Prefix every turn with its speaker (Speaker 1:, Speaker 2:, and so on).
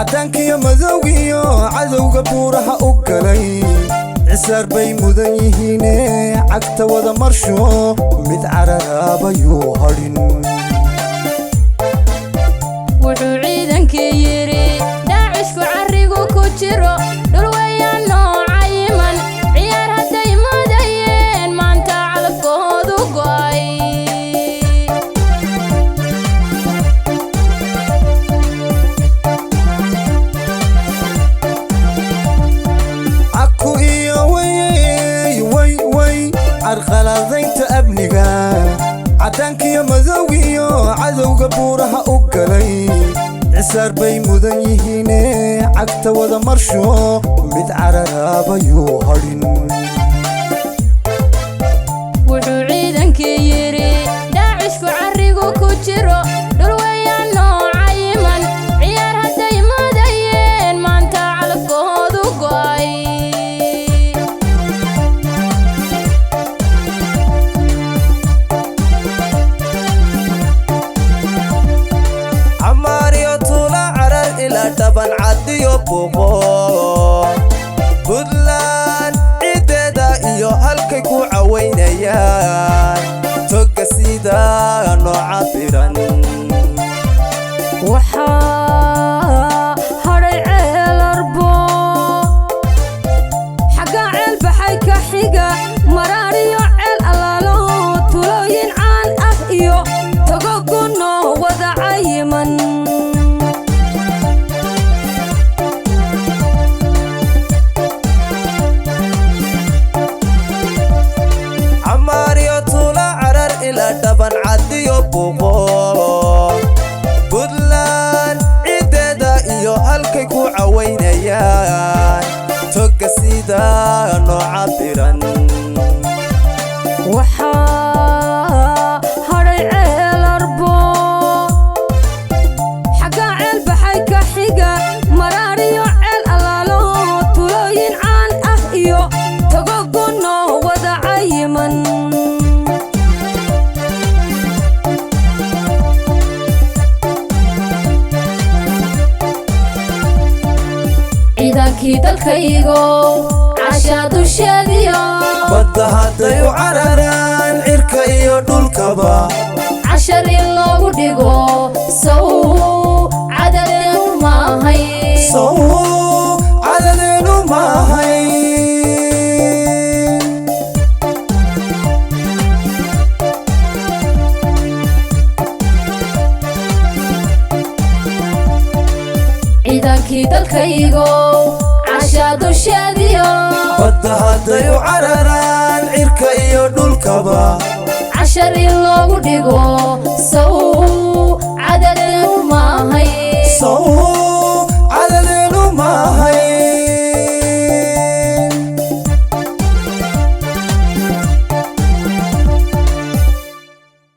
Speaker 1: Caddaankiyo madowgiyo cadowga buuraha u galay, cisaar bay mudan yihiine, cagta wada marsho, mid cararaabayuu hadhin.
Speaker 2: Wuxuu ciidankii yidhi Daacishku carrigu ku jiro dhul weeyaan noocayiman, ciyaar hadday moodayeen maanta calafkoodu go'ay.
Speaker 1: Caku iyo way way way carqaladaynta amniga. Caddaankiyo madowgiyo cadowga buuraha u galay, cisaar bay mudan yihiine, cagta wada marsho, mid cararaabayuu hadhin.
Speaker 2: Wuxuu ciidankii yidhi Daacishku carrigu ku jiro dhul weeyaan noocayiman, ciyaar hadday moodayeen maanta calafkoodu go'ay.
Speaker 3: Camaariyo tuula Carar ilaa Dhaban Cadiyo Buuqo, Buntland ciddeeda iyo halkay ku cawaynayaan toga sida nooca biran.
Speaker 4: Waxaa hadhay Ceel Arbo, xaggaa Ceel Baxay ka xiga, Maraariyo Ceel Allaalo, tulooyin caan ah iyo togogunno wada cayiman.
Speaker 3: Camaariyo tuula Carar ilaa Dhaban Cadiyo Buuqo, Buntland ciddeeda iyo halkay ku cawaynayaan toga sida nooca biran.
Speaker 4: Waxaa hadhay Ceel Arbo, xaggaa Ceel Baxay ka xiga, Maraariyo Ceel Allaalo, tulooyin caan ah iyo togogunno wada cayiman.
Speaker 2: Ciidankii dalkaygo cashaa dusheediyo
Speaker 1: Badda hadday u cararaan, cirka iyo dhulkaba
Speaker 2: cashar in loogu dhigo sow cadadeenu maahay?
Speaker 1: Sow cadadeenu maahay.
Speaker 2: Ciidankii dalkaygo cashaa dusheediyo
Speaker 1: Badda hadday u cararaan, cirka iyo dhulkaba
Speaker 2: cashar in loogu dhigo sow.